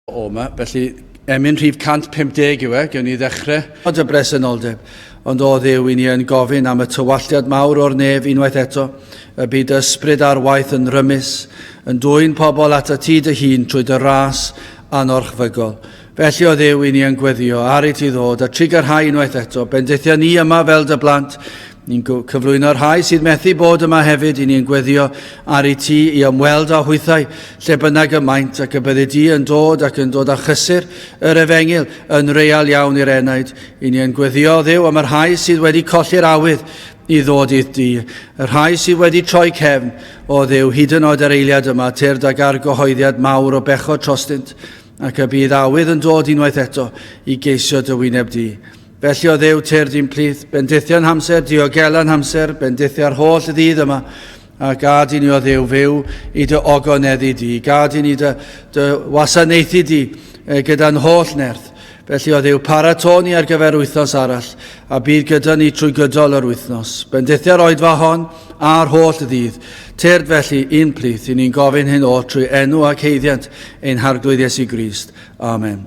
O 'ma, felly emyn rhif 150 yw e, gewn ni ddechrau. Ond y bresenoldeb, ond o Dduw, i ni yn gofyn am y tywalltiad mawr o'r nef unwaith eto, y byd ysbryd ar waith yn rymus, yn dwyn pobl at y ti dy hun trwy dy ras anorchfygol. Felly o Dduw, i ni yn gweddio ar i ti ddod a trugarhau unwaith eto, bendithio ni yma fel dy blant, Ni'n cyflwyno'r rhai sydd methu bod yma hefyd, i ni'n gweddio ar i ti i ymweld â hwythau lle bynnag y maent ac y byddi di yn dod ac yn dod â chysur yr efengyl yn real iawn i'r enaid. I ni yn gweddio, Dduw, am y rhai sydd wedi colli'r awydd i ddod i'th di, y rhai sydd wedi troi cefn, o Dduw, hyd yn oed yr eiliad yma, tyrd ag argyhoeddiad mawr o bechod trostynt, ac y bydd awydd yn dod unwaith eto i geisio dy wyneb di. Felly o Dduw, tyrd i'n plith, bendithia'n hamser, diogela'n hamser, bendithia'r holl ddydd yma, a gad i ni o Dduw fyw i dy ogoneddu di, gad i ni dy, dy wasanaethu di gyda'n holl nerth. Felly o Dduw, paratô ni ar gyfer wythnos arall, a bydd gyda ni trwy gydol yr wythnos. Bendithia'r oedfa hon a'r holl ddydd. Tyrd felly i'n plith, i ni'n gofyn hyn oll trwy enw ac haeddiant ein Harglwydd Iesu Grist. Amen.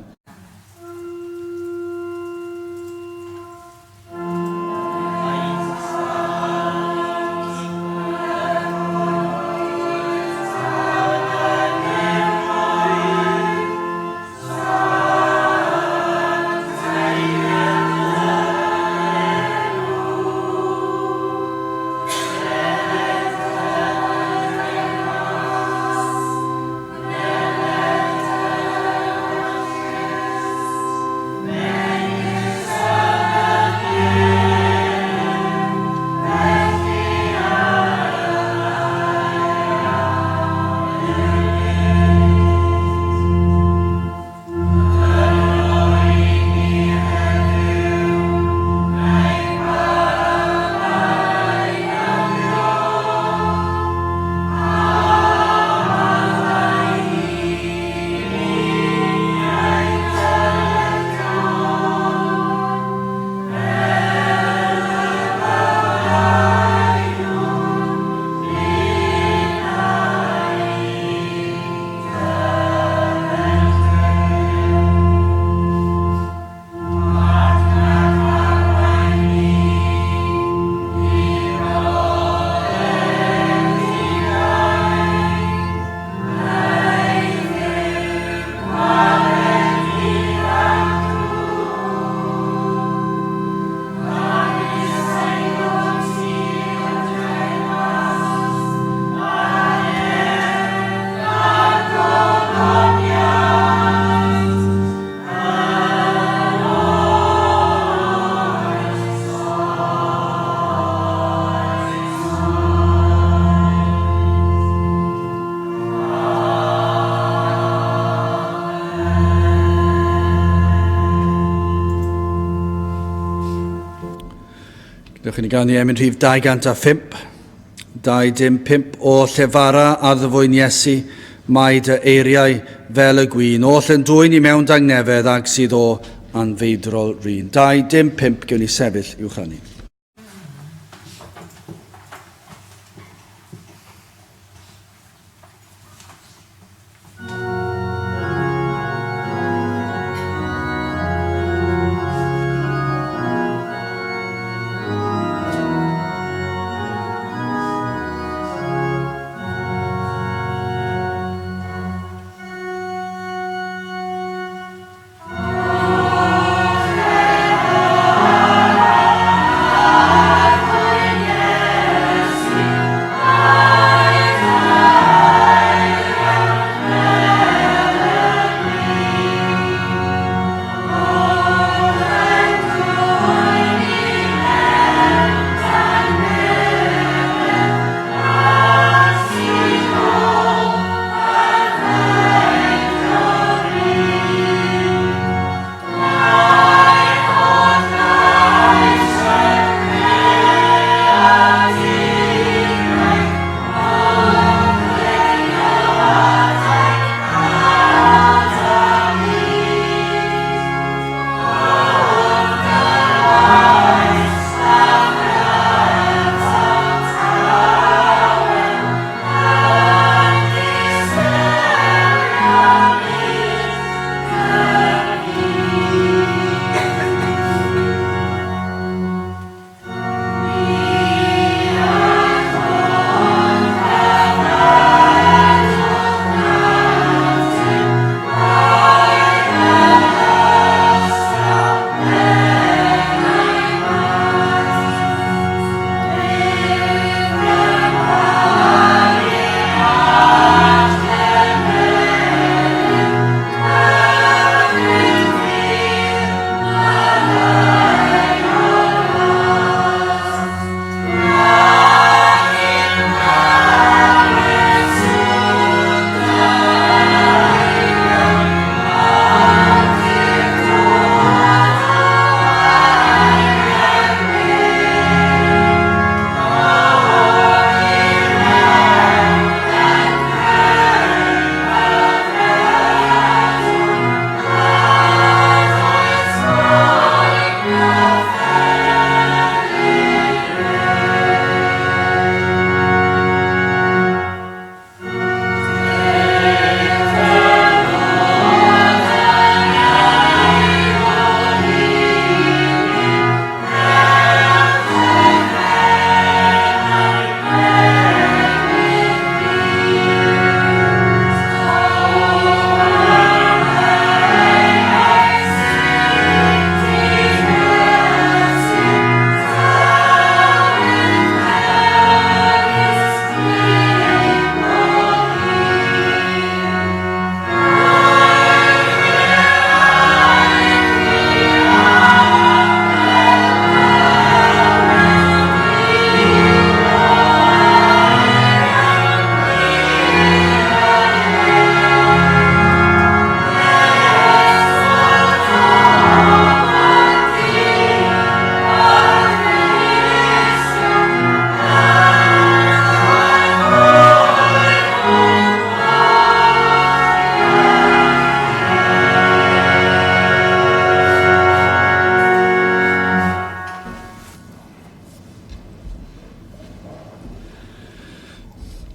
Dewch i ni ganu emyn rhif 205. 205 o llefara a ddyfwyn Iesu, mae dy eiriau fel y gwin, oll yn dwyn i mewn dangnefedd ag sydd o anfeidrol rin. 205, gewn ni sefyll i'w chanu.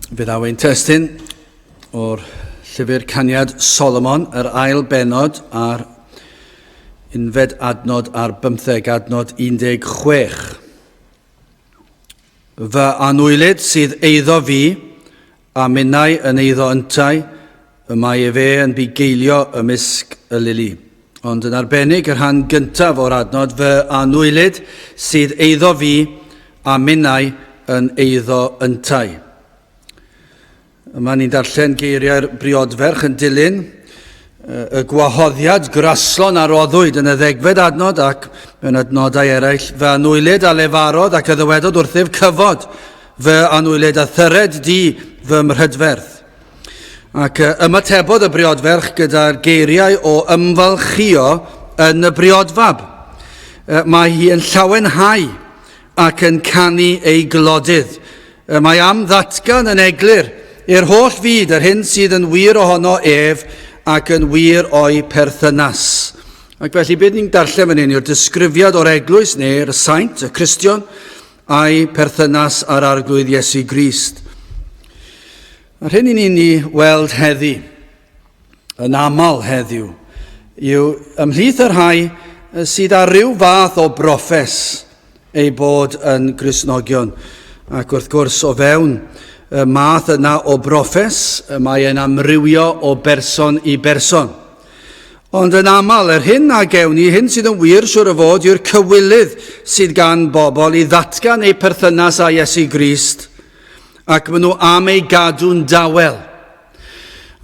Fe ddaw ein testun o'r llyfr Caniad Solomon, yr ail benod a'r unfed adnod ar bymtheg, adnod 16. Fy anwylyd sydd eiddo fi, a minnau yn eiddo yntau, y mae efe yn bugeilio ymysg y lili. Ond yn arbennig y rhan gyntaf o'r adnod, fy anwylyd sydd eiddo fi a minnau yn eiddo yntau. Yma ni'n darllen geiriau'r briodferch yn dilyn y gwahoddiad graslon a roddwyd yn y ddegfed adnod ac mewn adnodau eraill, fy anwylyd a lefarodd ac a ddywedodd wrthyf cyfod fy anwylyd a thyred di fy mhrydferth. Ac ymatebodd y briodferch gyda'r geiriau o ymfalchïo yn y briodfab. Mae hi yn llawenhau ac yn canu ei glodydd. Mae am ddatgan yn eglur i'r holl fyd yr hyn sydd yn wir ohono ef ac yn wir o'i perthynas. Ac felly beth ni'n darllen fan hyn yw'r disgrifiad o'r eglwys neu'r saint, y Cristion, a'i perthynas â'r Arglwydd Iesu Grist. A'r hyn i ni'n ei weld heddi, yn aml heddiw, yw ymhlith y rhai sydd â rhyw fath o broffes eu bod yn Gristnogion. Ac wrth gwrs, o fewn y math yna o broffes, mae e'n amrywio o berson i berson. Ond yn aml, yr hyn a gewn ni, hyn sydd yn wir siwr o fod, yw'r cywilydd sydd gan bobl i ddatgan eu perthynas â Iesu Grist, ac maen nhw am ei gadw'n dawel.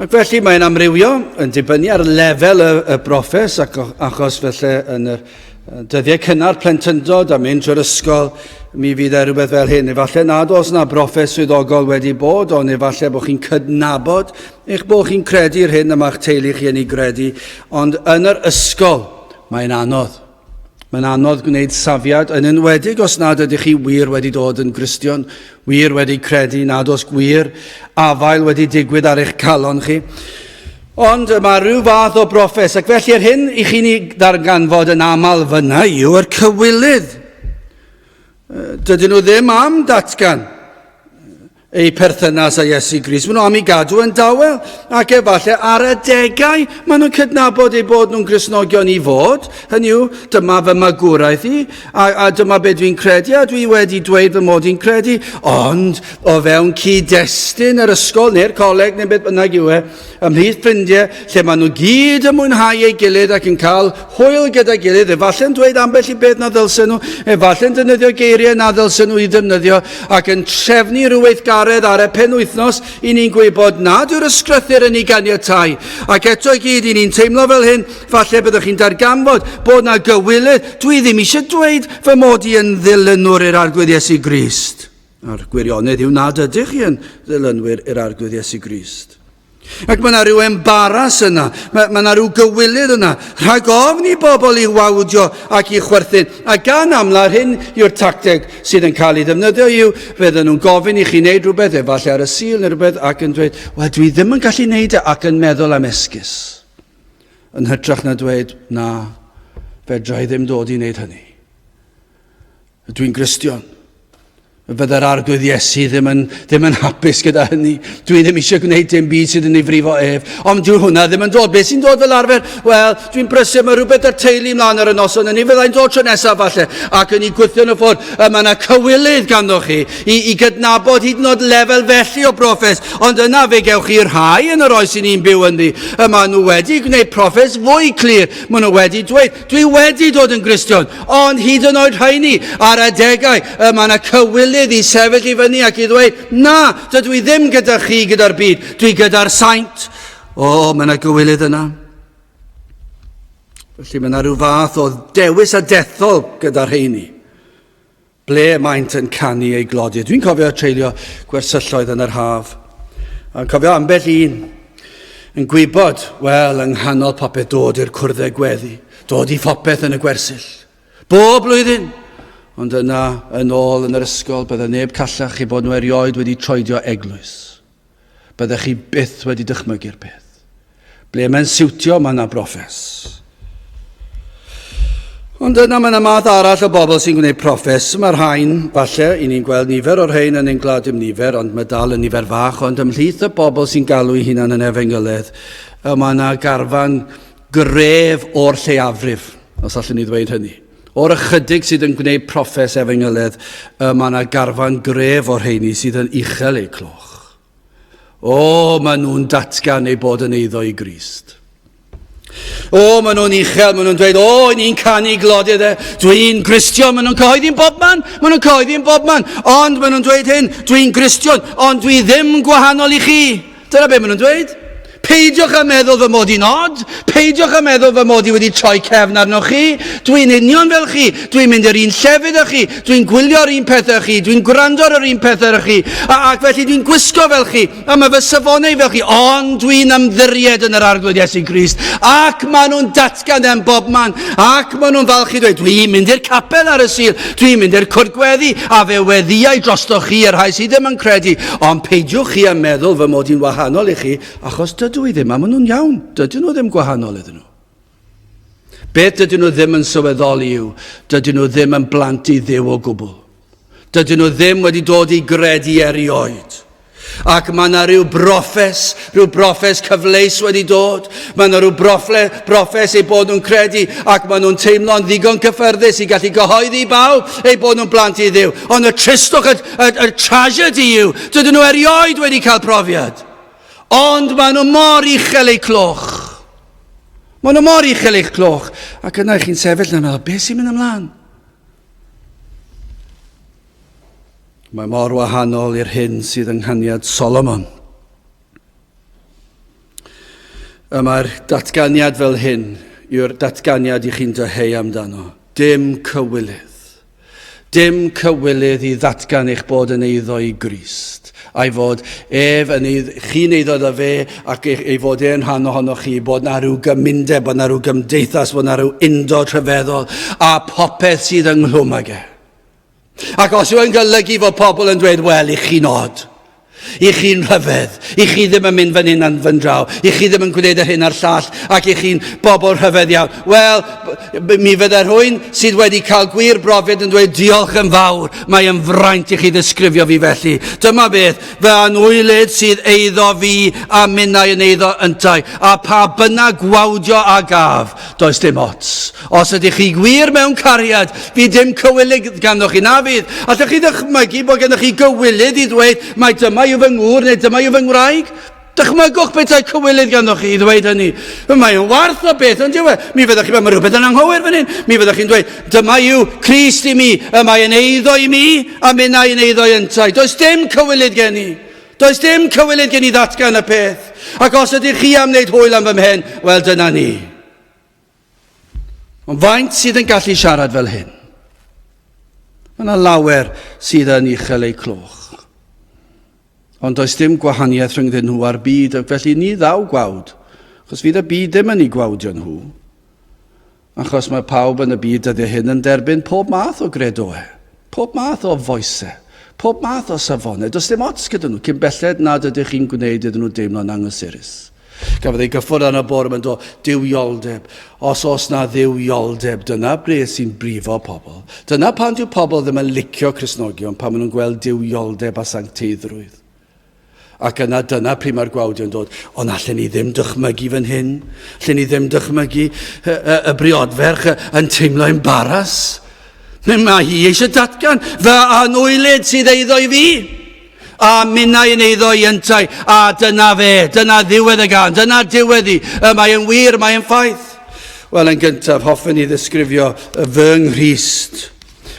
Ac felly mae'n amrywio yn dibynnu ar lefel y, y broffes, ac achos felly yn yr dyddiau cynnar plentyndod a mynd trwy'r ysgol, mi fydd e rhywbeth fel hyn. Efallai nad oes yna broffes swyddogol wedi bod, ond efallai bod chi'n cydnabod eich bod chi'n credu'r hyn y mae'ch teulu chi yn ei gredu, ond yn yr ysgol mae'n anodd. Mae'n anodd gwneud safiad, yn enwedig os nad ydych chi wir wedi dod yn Gristion, wir wedi credu nad oes gwir afael wedi digwydd ar eich calon chi. Ond mae rhyw fath o broffes, ac felly yr hyn i chi'n ei ddarganfod yn aml fyna yw'r cywilydd. Dydyn nhw ddim am datgan eu perthynas â Iesu Grist. Maen nhw am ei gadw yn dawel, ac efallai ar adegau maen nhw'n cydnabod eu bod nhw'n Gristnogion i fod. Hynny yw, dyma fy magwraeth i, a, a dyma beth dwi'n credu, a dwi wedi dweud fy mod i'n credu, ond o fewn cyd-destun yr ysgol neu'r coleg neu beth bynnag yw e, ymhlith ffrindiau lle maen nhw gyd yn mwynhau ei gilydd ac yn cael hwyl gyda'i gilydd, efallai'n dweud ambell i beth na ddylsen nhw, efallai'n defnyddio geiriau na ddylsen nhw i ddefnyddio, ac yn trefnu rhyw weithgaredd ar y penwythnos i ni'n gwybod nad yw'r ysgrythur yn ei ganiatau. Ac eto i gyd, i ni'n teimlo fel hyn, falle byddwch chi'n darganfod bod na gywilydd. Dwi ddim eisiau dweud fy mod i yn ddilynwr i'r Arglwydd Iesu Grist. A'r gwirionedd yw nad ydych chi yn ddilynwyr i'r Arglwydd Iesu Grist. Ac mae yna rhyw embaras yna, mae, mae yna rhyw gywilydd yna, rhag ofn i bobl i wawdio ac i chwerthin. A gan amla'r hyn yw'r tacteg sydd yn cael ei ddefnyddio yw, fydden nhw'n gofyn i chi wneud rhywbeth, efallai ar y Sul neu rhywbeth, ac yn dweud, wel dwi ddim yn gallu wneud e, ac yn meddwl am esgus. Yn hytrach na dweud, na, fedra i ddim dod i wneud hynny. Dwi'n Gristion. Fydde'r Arglwydd Iesu ddim yn, ddim yn hapus gyda hynny. Dwi ddim eisiau gwneud dim byd sydd yn ei frifo ef. Ond dyw hwnna ddim yn dod. Beth sy'n dod fel arfer? Wel, dwi'n brysur, mae rhywbeth ar teulu mlaen ar y noson hynny. Fyddai'n dod tro nesaf falle. Ac yn ei gwthio yn y ffordd. Y mae yna cywilydd ganddo chi i, i gydnabod hyd yn oed lefel felly o broffes. Ond yna fe gewch chi rhai yn yr oes i ni'n byw ynddi. Y maen nhw wedi gwneud proffes fwy clir. Maen nhw wedi dweud, dwi wedi dod yn Gristion. Ond hyd yn oed rheini, ar adegau, y mae yna cywilydd i sefyll i fyny ac i ddweud, na, dydw i ddim gyda chi gyda'r byd, dwi gyda'r saint. O, mae yna gywilydd yna. Felly mae yna rhyw fath o dewis a dethol gyda rheini. Ble maent yn canu eu glodydd. Dwi'n cofio treulio gwersylloedd yn yr haf. A'n cofio ambell un yn gwybod, wel, yng nghanol popeth dod i'r cwrddau gweddi, dod i phopeth yn y gwersyll. Bob blwyddyn! Ond yna, yn ôl yn yr ysgol, bydde neb callach i bod nhw erioed wedi troedio eglwys. Byddech chi byth wedi dychmygu'r peth. Ble mae'n siwtio, mae yna broffes. Ond yna mae yna math arall o bobl sy'n gwneud proffes. Mae'r rhain, falle, i ni'n gweld nifer o'r rhain yn ein gwlad dim nifer, ond mae dal yn nifer fach, ond ymhlith y bobl sy'n galw eu hunan yn efengyledd, mae yna garfan gref o'r lleiafrif, os allwn ni ddweud hynny. O'r ychydig sydd yn gwneud proffes efengyledd, mae yna garfan gref o'r rheini sydd yn uchel eu cloch. O, maen nhw'n datgan eu bod yn eiddo i Grist. O, maen nhw'n uchel, maen nhw'n dweud, o, ni'n canu glodydd e, dwi'n Gristion, maen nhw'n cyhoeddi'n bobman, maen nhw'n cyhoeddi'n bobman, ond maen nhw'n dweud hyn, dwi'n Gristion, ond dwi ddim gwahanol i chi. Dyna be maen nhw'n dweud. Peidiwch â meddwl fy mod i'n od, peidiwch â meddwl fy mod i wedi troi cefn arnoch chi, dwi'n union fel chi, dwi'n mynd i'r un llefydd â chi, dwi'n gwylio'r un pethau â chi, dwi'n gwrando ar yr un pethau â chi, a, ac felly dwi'n gwisgo fel chi, a mae fy safonau fel chi, ond dwi'n ymddiried yn yr Arglwydd Iesu Grist, ac maen nhw'n datgan e'n bob man, ac maen nhw'n falch i dweud, dwi'n mynd i'r capel ar y Sul, dwi'n mynd i'r cwrdd gweddi, a fe weddïau drostoch chi y rhai sydd ddim yn credu, ond peidiwch chi â meddwl fy mod i'n wahanol i chi, achos dydw i ddim, a maen nhw'n iawn, dydyn nhw ddim gwahanol iddyn nhw. Beth dydyn nhw ddim yn sylweddoli yw, dydyn nhw ddim yn blant i Dduw o gwbl. Dydyn nhw ddim wedi dod i gredu erioed. Ac mae yna rhyw broffes, rhyw broffes cyfleus wedi dod. Mae yna rhyw broffle, broffes eu bod nhw'n credu ac maen nhw'n teimlo'n ddigon cyffyrddus i gallu gyhoeddi i bawb eu bod nhw'n blant i Dduw. Ond y tristwch, y, y, y tragedy yw, dydyn nhw erioed wedi cael profiad. Ond maen nhw mor uchel eu cloch. Maen nhw mor uchel eich cloch. Ac yna chi'n sefyll yna meddwl, beth sy'n mynd ymlaen? Mae mor wahanol i'r hyn sydd yng nghaniad Solomon. Y mae'r datganiad fel hyn yw'r datganiad i chi'n dyheu amdano. Dim cywilydd. Dim cywilydd i ddatgan eich bod yn eiddo i Grist, a'i fod ef yn eidd, chi'n eiddo iddo fe, ac ei, ei fod e'n rhan ohonoch chi, bod na rhyw gymundeb, bod na rhyw gymdeithas, bod na rhyw undod rhyfeddol, a popeth sydd ynghlwm ag e. Ac os yw e'n golygu fod pobl yn dweud, wel, i chi'n od, i chi'n rhyfedd, i chi ddim yn mynd fan hyn a'n fan draw, i chi ddim yn gwneud yr hyn a'r llall, ac i chi'n bobl rhyfedd iawn. Wel, mi fydde rhywun sydd wedi cael gwir brofiad yn dweud, diolch yn fawr, mae yn fraint i chi ddisgrifio fi felly. Dyma beth, fy anwylyd sydd eiddo fi a minnau yn eiddo yntau, a pa bynnag gwawdio a gaf, Does dim ots. Os ydych chi gwir mewn cariad, fydd dim cywilydd ganddoch chi, na fydd. Allwch chi ddychmygu bod gennych chi gywilydd i ddweud mai dyma yw fy ngŵr neu dyma yw fy ngwraig? Dychmygwch petai cywilydd ganddoch chi i ddweud hynny. Mae'n warth o beth, ond yw e? Mi fyddwch chi'n meddwl, mae rhywbeth yn anghywir fan hyn. Mi fyddwch chi'n dweud, dyma yw Crist i mi, y mae yn eiddo i mi, a minnau yn eiddo i yntau. Does dim cywilydd gen i. Does dim cywilydd gen i ddatgan y peth, ac os ydych chi am wneud hwyl am fy mhen, wel dyna ni. Ond faint sydd yn gallu siarad fel hyn? Mae yna lawer sydd yn uchel eu cloch. Ond does dim gwahaniaeth rhyngddyn nhw a'r byd, ac felly ni ddaw gwawd, achos fydd y byd ddim yn eu gwawdio nhw. Achos mae pawb yn y byd dyddiau hyn yn derbyn pob math o gredoau, pob math o foesau, pob math o safonau. Does dim ots gyda nhw, cyn belled nad ydych chi'n gwneud iddyn nhw deimlo'n anghysurus. Gafodd ei gyffwrdd arno bore yma, do, duwioldeb. Os oes na dduwioldeb, dyna ble sy'n brifo pobl. Dyna pan dyw pobl ddim yn licio Cristnogion, pan maen nhw'n gweld duwioldeb a sancteiddrwydd. Ac yna dyna pryd mae'r gwawdio'n dod. Ond allen ni ddim dychmygu fan hyn. Allen ni ddim dychmygu y, y, y briodferch yn teimlo embaras. Mae hi eisiau datgan, fy anwylyd sydd eiddo i fi. A minnau yn eiddo i yntau. A dyna fe, dyna ddiwedd y gan, dyna diwedd i. Y mae yn wir, mae yn ffaith. Wel, yn gyntaf, hoffen i ddisgrifio fy Nghrist.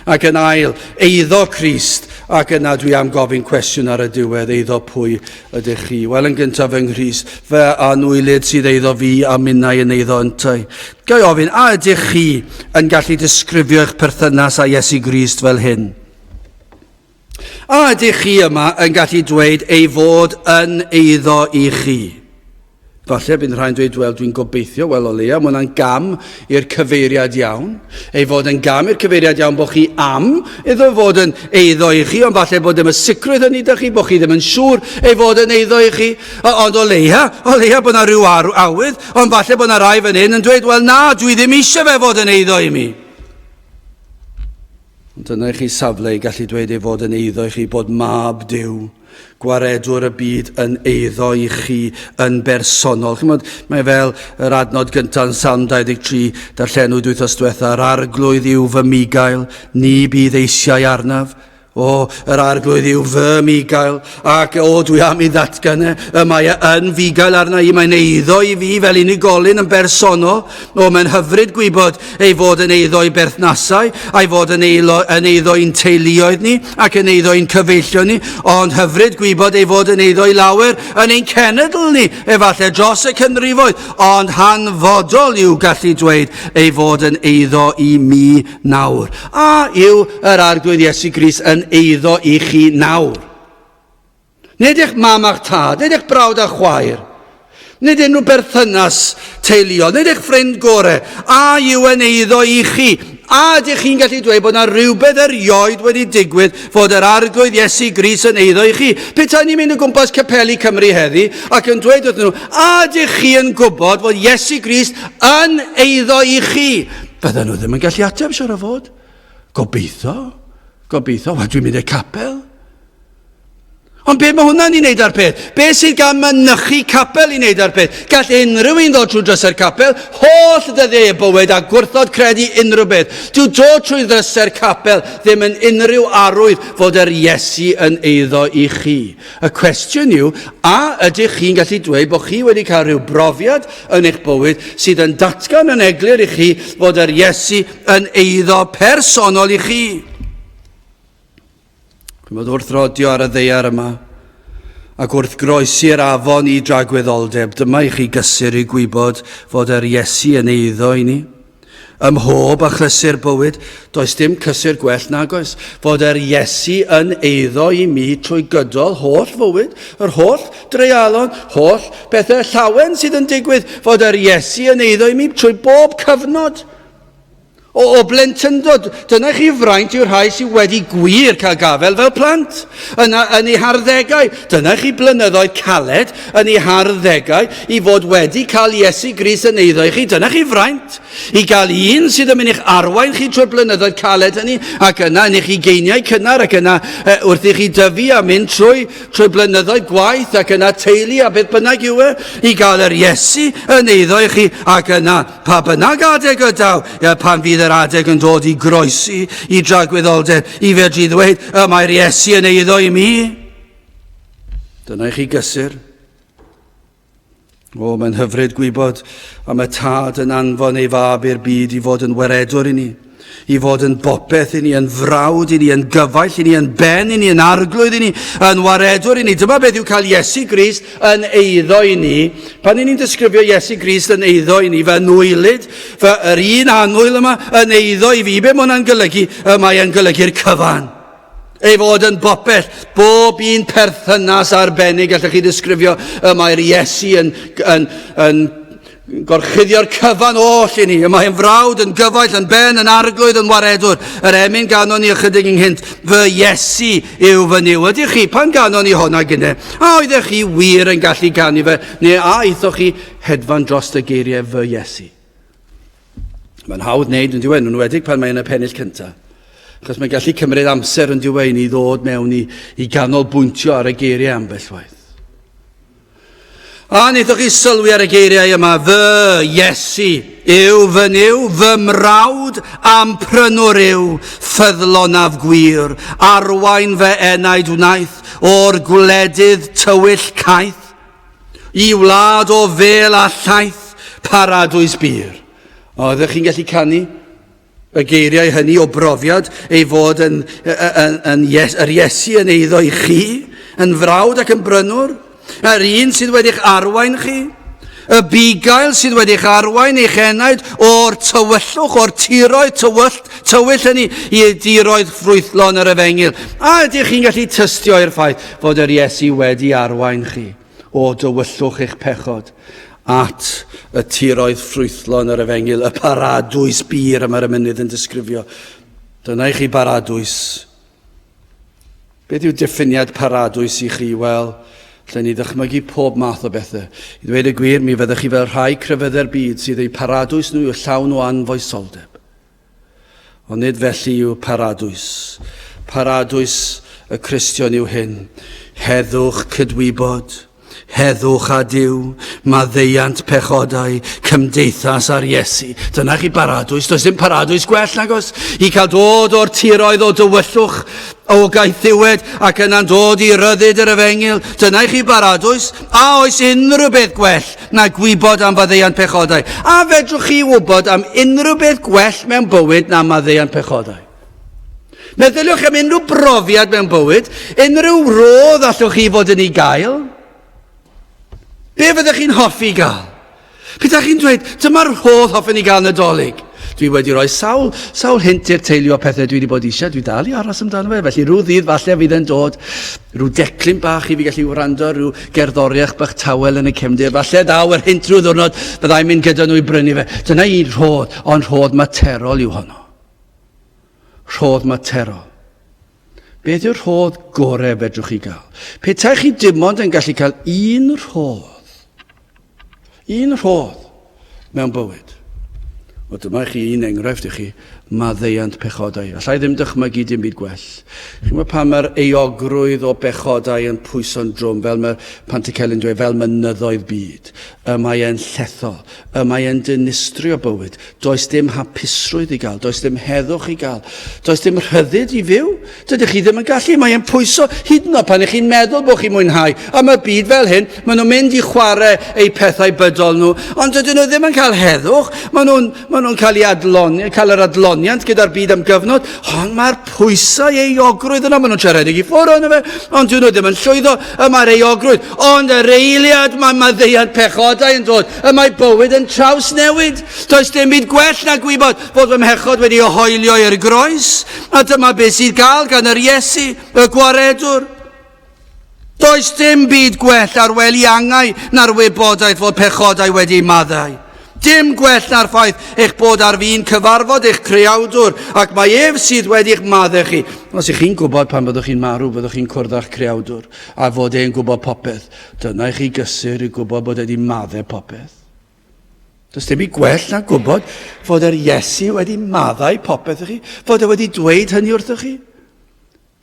Ac yn ail, eiddo Crist. Ac yna dwi am gofyn cwestiwn ar y diwedd, eiddo pwy ydych chi? Wel, yn gyntaf fy Nghrist, fy anwylyd sydd eiddo fi a minnau yn eiddo yntau. Ga i ofyn, a ydych chi yn gallu disgrifio eich perthynas â Iesu Grist fel hyn? A ydych chi yma yn gallu dweud ei fod yn eiddo i chi? Falle bydd rhai'n dweud, wel, dwi'n gobeithio, wel, o leia, mae hwnna'n gam i'r cyfeiriad iawn. Ei fod yn gam i'r cyfeiriad iawn bod chi am iddo fod yn eiddo i chi, ond falle bod ddim y sicrwydd hynny da chi, bod chi ddim yn siŵr ei fod yn eiddo i chi. Ond o leia, o leia bod yna rhyw awydd, ond falle bod yna rai fan hyn yn dweud, wel na, dwi ddim eisiau fe fod yn eiddo i mi. Ond dyna i chi safle i gallu dweud ei fod yn eiddo i chi bod mab Duw, gwaredwr y byd yn eiddo i chi yn bersonol. Chymod, mae fel yr adnod gyntaf yn Salm 23, darllenwyd wythnos diwetha, yr arglwydd yw fy migail, ni bydd eisiau arnaf. O, yr arglwydd yw fy migail, ac o, dwi am i ddatgan e, y mae e yn fugail arna i, mae'n eiddo i fi fel unigolyn yn bersonol. O, mae'n hyfryd gwybod ei fod yn eiddo i berthnasau, a'i fod yn, eilo, yn eiddo i'n teuluoedd ni, ac yn eiddo i'n cyfeillion ni, ond hyfryd gwybod ei fod yn eiddo i lawer yn ein cenedl ni, efallai dros y canrifoedd, ond hanfodol yw gallu dweud ei fod yn eiddo i mi nawr. A yw yr Arglwydd Iesu Grist yn eiddo i chi nawr? Nid eich mam a'ch tad, nid eich brawd a chwaer, nid unrhyw berthynas teuluol, nid eich ffrind gore. A yw yn eiddo i chi? A ydych chi'n gallu dweud bod yna rhywbeth erioed wedi digwydd fod yr Arglwydd Iesu Grist yn eiddo i chi? Petai ni'n mynd o gwmpas capeli Cymru heddi ac yn dweud wrthyn nhw, a ydych chi yn gwybod fod Iesu Grist yn eiddo i chi? Fydden nhw ddim yn gallu ateb, siwr o fod. Gobeithio, gobeithio, wel dwi'n mynd i'r capel. Ond be mae hwnna'n ei wneud â'r peth? Be sydd gan mynychu capel i wneud â'r peth? Gall unrhyw un ddod trwy drysau'r capel, holl ddyddiau y bywyd a gwrthod credu unrhyw beth. Dyw dod trwy ddrysau'r capel ddim yn unrhyw arwydd fod yr Iesu yn eiddo i chi. Y cwestiwn yw, a ydych chi'n gallu dweud bod chi wedi cael rhyw brofiad yn eich bywyd sydd yn datgan yn eglur i chi fod yr Iesu yn eiddo personol i chi? Chymod, wrth rodio ar y ddeiar yma, ac wrth groesi'r afon i dragwyddoldeb, dyma i chi gysur i gwybod fod yr Iesu yn eiddo i ni. Ym mhob achlysur bywyd, does dim cysur gwell nag oes, fod yr Iesu yn eiddo i mi trwy gydol holl fywyd, yr holl dreialon, holl bethau llawen sydd yn digwydd, fod yr Iesu yn eiddo i mi trwy bob cyfnod. O, o blentyndod, dyna chi fraint yw'r rhai sydd wedi gwir cael gafael fel plant. Yna yn eu harddegau, dyna chi blynyddoedd caled yn eu harddegau i fod wedi cael Iesu Grist yn eiddo i chi. Dyna chi fraint i gael un sydd yn mynd i'ch arwain chi trwy'r blynyddoedd caled hynny ac yna yn eich ugeiniau cynnar ac yna e, wrth i chi dyfu a mynd trwy, trwy blynyddoedd gwaith ac yna teulu a beth bynnag yw e, i gael yr Iesu yn eiddo i chi ac yna Pa bynnag adeg y daw, ia, pan fydd yr adeg yn dod i groesi i dragwyddoldeb, i fedru ddweud, y mae'r Iesu yn eiddo i mi. Dyna i chi gysur. O, mae'n hyfryd gwybod am y tad yn anfon ei fab i'r byd i fod yn waredwr i ni i fod yn bopeth i ni, yn frawd i ni, yn gyfaill i ni, yn ben i ni, yn arglwydd i ni, yn waredwr i ni. Dyma beth yw cael Iesu Grist yn eiddo i ni. Pan ni'n disgrifio Iesu Grist yn eiddo i ni, fy nwylyd, fy yr un annwyl yma yn eiddo i fi, be mae hwnna'n golygu? Y mae e'n golygu'r cyfan. Ei fod yn bopeth, bob un perthynas arbennig allwch chi ddisgrifio y mae'r Iesu yn, yn, yn gorchuddio'r cyfan oll i ni. Y mae'n frawd, yn gyfaill, yn ben, yn arglwydd, yn waredwr. Yr emyn ganon ni ychydig ynghynt, fy Iesu yw fy Nuw. Ydych chi, pan ganon ni honna gynne, a oeddech chi wir yn gallu canu fe, neu a aethoch chi hedfan dros y geiriau fy Iesu? Mae'n hawdd wneud yn diwedd, yn enwedig pan mae yn y pennill cyntaf. Achos mae'n gallu cymryd amser yn diwedd i ni ddod mewn i, i ganolbwyntio ar y geiriau ambell waith. A wnaethoch chi sylwi ar y geiriau yma, fy Iesu yw fy Nuw, fy mrawd a'm prynwr yw, ffyddlonaf gwir, arwain fy enaid wnaeth o'r gwledydd tywyll caeth. I wlad o fêl a llaeth, paradwys bur. Oeddech chi'n gallu canu y geiriau hynny o brofiad ei fod yn, yn, yn, yes, yr Iesu yn eiddo i chi, yn frawd ac yn brynwr, yr un sydd wedi'ch arwain chi, y bugail sydd wedi'ch arwain eich enaid o'r tywyllwch, o'r tiroedd tywyllt, tywyll hynny i diroedd ffrwythlon yr efengyl. A ydych chi'n gallu tystio i'r ffaith fod yr Iesu wedi arwain chi o dywyllwch eich pechod at y tiroedd ffrwythlon yr efengyl, y paradwys bur y mae'r emynydd yn disgrifio. Dyna i chi baradwys. Beth yw diffiniad paradwys i chi? Wel, lle ni ddychmygu pob math o bethau. I ddweud y gwir, mi fyddech chi fel rhai crefyddau'r byd sydd eu paradwys nhw yw llawn o anfoesoldeb. Ond nid felly yw paradwys. Paradwys y Cristion yw hyn. Heddwch cydwybod, heddwch â Duw, maddeuant pechodau, cymdeithas â'r Iesu. Dyna chi baradwys, does dim paradwys gwell nag oes? I cael dod o'r tiroedd o dywyllwch, o gaethiwed, ac yna'n dod i ryddid yr efengyl. Dyna i chi baradwys. A oes unrhyw beth gwell na gwybod am faddeuant pechodau? A fedrwch chi wybod am unrhyw beth gwell mewn bywyd na maddeuant pechodau? Meddyliwch am unrhyw brofiad mewn bywyd, unrhyw rodd allwch chi fod yn ei gael. Be fyddech chi'n hoffi gael? Petai chi'n dweud, dyma'r rhodd hoffen i gael Nadolig. Dwi wedi rhoi sawl, sawl hint i'r teulu o pethau dwi wedi bod eisiau, dwi dal i aros amdano fe, felly rhyw ddydd falle fydd e'n dod, rhyw declyn bach i fi gallu wrando, rhyw gerddoriaeth bach tawel yn y cefndir, falle ddaw yr hint rhyw ddwrnod, byddai'n mynd gyda nhw i brynu fe. Dyna un rhodd, ond rhodd materol yw honno. Rhodd materol. Beth yw'r rhodd gorau fedrwch chi gael? Petai chi dim ond yn gallu cael un rhodd, un rhodd mewn bywyd. Wel, dyma chi un enghraifft i chi, maddeuant pechodau. Allai ddim dychmygu dim byd gwell. Chi'n gwybod pan mae'r euogrwydd o bechodau yn pwyso'n drwm, fel mae'r Pantycelyn dweud, fel mynyddoedd byd. Y mae e'n llethol, y mae e'n dinistrio bywyd. Does dim hapusrwydd i gael, does dim heddwch i gael, does dim rhyddid i fyw. Dydych chi ddim yn gallu, mae e'n pwyso hyd yn oed pan ych chi'n meddwl bod chi'n mwynhau. A mae byd fel hyn, maen nhw'n mynd i chwarae eu pethau bydol nhw, ond dydyn nhw ddim yn cael heddwch. Maen nhw'n maen nhw cael, adlon, cael yr adloniant gyda'r byd am gyfnod, ond mae'r pwysau euogrwydd yna, maen nhw'n trio rhedeg i ffwrdd ohono fe, ond dyn nhw ddim yn llwyddo, y mae'r euogrwydd. Ond yr eiliad mae maddeuant pechodau yn dod, y mae bywyd yn trawsnewid. Does dim byd gwell na gwybod fod fy mhechod wedi ohoelio i'r groes, a dyma beth sydd gael gan yr Iesu, y Gwaredwr. Does dim byd gwell ar wely angau na'r wybodaeth fod pechodau wedi maddau. Dim gwell na'r ffaith eich bod ar fin cyfarfod eich creawdwr, ac mae ef sydd wedi'ch maddau chi. Os ych chi'n gwybod pan fyddwch chi'n marw, fyddwch chi'n cwrdd â'ch creawdwr, a fod e'n gwybod popeth. Dyna i chi gysur i gwybod bod e wedi maddau popeth. Does dim i gwell na gwybod fod yr Iesu wedi maddau popeth i chi, fod e wedi dweud hynny wrthoch chi.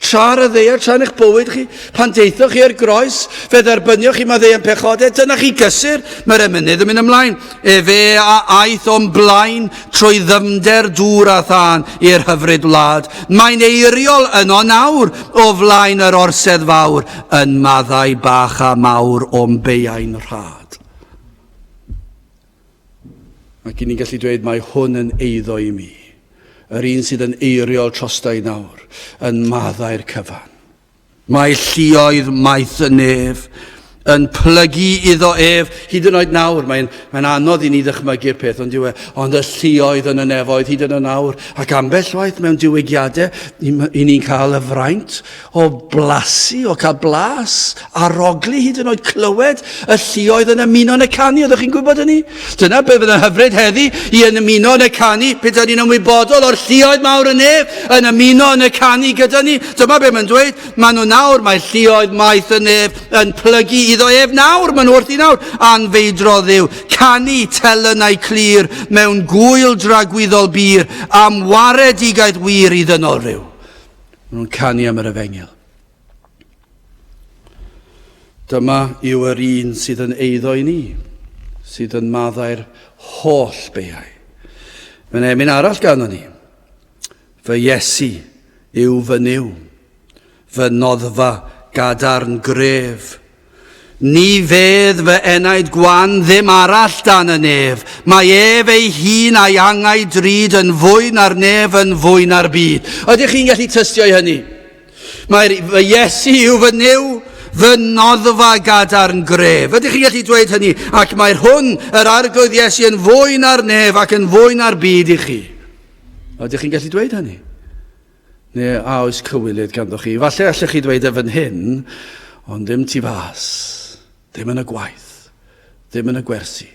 Tra ar y ddaear, tra yn eich bywyd chi, pan deithoch chi i'r groes, fe dderbynioch chi maddeuant pechodau, dyna chi gysur, mae'r emynydd yn mynd ymlaen. Efe a aeth o'm blaen trwy ddyfnder dŵr a thân i'r hyfryd wlad. Mae'n eiriol yno nawr o flaen yr orsedd fawr, yn maddau bach a mawr o'm beiau'n rhad. Ac i ni'n gallu dweud mae hwn yn eiddo i mi. Yr un sydd yn eiriol trosta i nawr, yn maddau'r cyfan. Mae lluoedd maith y nef yn plygu iddo ef, hyd yn oed nawr, mae'n mae anodd i ni ddychmygu'r peth, ond yw e, ond y lluoedd yn y nefoedd hyd yn oed nawr, ac ambell waith mewn diwygiadau, i ni'n cael y fraint o blasu, o cael blas, arogli hyd yn oed clywed y lluoedd yn ymuno yn y canu. Oeddech chi'n gwybod hynny? Dyna beth fydd yn hyfryd heddi i yn ymuno yn y canu, pe da ni'n ymwybodol o'r lluoedd mawr y nef yn ymuno yn y canu gyda ni. Dyma beth mae'n dweud, maen nhw nawr, mae lluoedd maith y nef yn plygu iddo ef nawr, maen nhw wrthi nawr, anfeidro Dduw, canu telynau clir mewn gwyl dragwyddol bur am waredigaeth wir i ddynol rhyw. Maen nhw'n canu am yr efengyl. Dyma yw yr un sydd yn eiddo i ni, sydd yn maddau'r holl beiau. Mae'n emyn arall ganddo ni. Fy Iesu yw fy Nuw, fy noddfa gadarn gref. Ni fedd fy enaid gwan ddim arall dan y nef. Mae ef ei hun a'i angau drud yn fwy na'r nef, yn fwy na'r byd. Ydych chi'n gallu tystio i hynny? Mae'r fy Iesu yw fy Nuw, fy noddfa gadarn gref. Ydych chi'n gallu dweud hynny? Ac mae'r hwn, yr Arglwydd Iesu, yn fwy na'r nef ac yn fwy na'r byd i chi. Ydych chi'n gallu dweud hynny? Neu a oes cywilydd ganddo chi? Falle allech chi ddweud e fan hyn, ond ddim tu fas, ddim yn y gwaith, ddim yn y gwersi.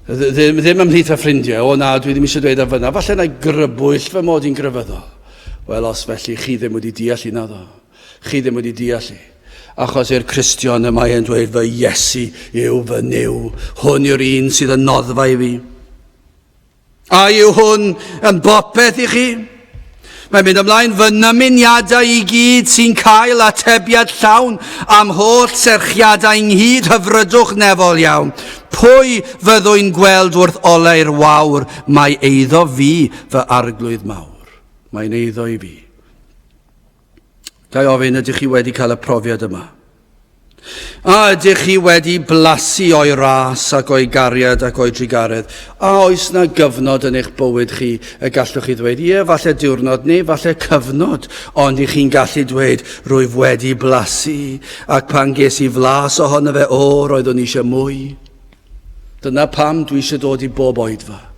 Ddim, ddim ymhlith fy ffrindiau, o na, dwi ddim eisiau dweud e fyna. Falle na grybwyll fy mod i'n grefyddol. Wel, os felly, chi ddim wedi deall i naddo. Chi ddim wedi deall i. Achos i'r Cristion y mae e'n dweud fy Iesu yw fy Nuw. Hwn yw'r un sydd yn noddfa i fi. A yw hwn yn bopeth i chi? Mae'n mynd ymlaen fy nymuniadau i gyd sy'n cael atebiad llawn am holl serchiadau ynghyd hyfrydwch nefol iawn. Pwy fyddwy'n gweld wrth olau'r wawr mae eiddo fi fy arglwydd mawr. Mae'n eiddo i fi. Ga i ofyn, ydych chi wedi cael y profiad yma? A ydych chi wedi blasu o'i ras ac o'i gariad ac o'i drugaredd? A oes na gyfnod yn eich bywyd chi y gallwch chi ddweud, ie, falle diwrnod neu falle cyfnod, ond i chi'n gallu dweud, rwyf wedi blasu, ac pan ges i flas ohono fe, o, roeddwn eisiau mwy. Dyna pam dwi eisiau dod i bob oedfa.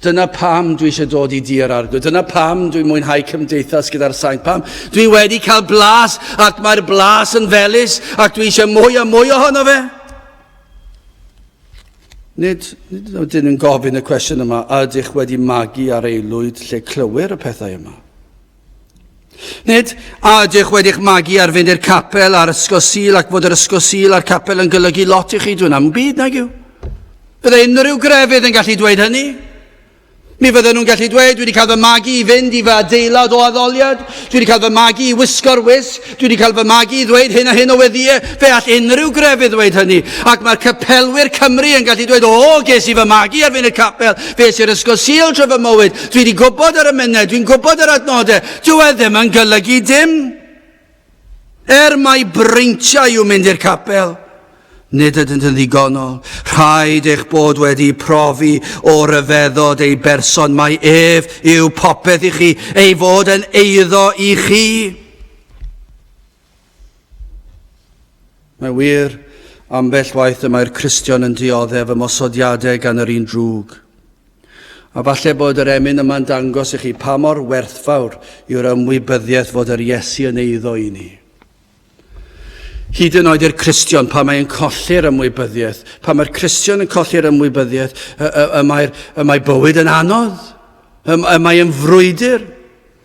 Dyna pam dwi eisiau dod i dir arglwydd. Dyna pam dwi'n mwynhau cymdeithas gyda'r saint. Pam dwi wedi cael blas ac mae'r blas yn felys ac dwi eisiau mwy a mwy ohono fe. Nid, nid ydyn yn gofyn y cwestiwn yma, a ydych wedi magu ar aelwyd lle clywir y pethau yma? Nid, a ydych wedi'ch magu ar fynd i'r capel a'r ysgol Sul ac fod yr ysgol Sul a'r capel yn golygu lot i chi, dwi'n am byd nag yw. Bydde unrhyw grefydd yn gallu dweud hynny. Mi fydden nhw'n gallu dweud, dwi wedi cael fy magu i fynd i fy adeilad o addoliad, dwi wedi cael fy magu i wisgo'r wisg, dwi wedi cael fy magu i ddweud hyn a hyn o weddïau. Fe all unrhyw grefydd ddweud hynny. Ac mae'r capelwyr Cymru yn gallu dweud, o, ges i fy magu ar fynd i'r capel, fe es i'r ysgol Sul trwy fy mywyd, Dwi wedi gwybod yr emynau, dwi'n gwybod yr adnodau. Dyw e ddim yn golygu dim. Er mai breintiau yw mynd i'r capel, nid ydynt yn ddigonol. Rhaid eich bod wedi profi o ryfeddod ei berson mai ef yw popeth i chi, ei fod yn eiddo i chi. Mae wir, ambell waith y mae'r Cristion yn dioddef ymosodiadau gan yr un drwg. A falle bod yr emyn yma'n dangos i chi pa mor werthfawr yw'r ymwybyddiaeth fod yr Iesu yn eiddo i ni. Hyd yn oed i'r Cristion, pa mae'n colli'r ymwybyddiaeth, pa mae'r Cristion yn colli'r ymwybyddiaeth, y, y, y, mae'r, y mae bywyd yn anodd, y, y mae'n frwydr.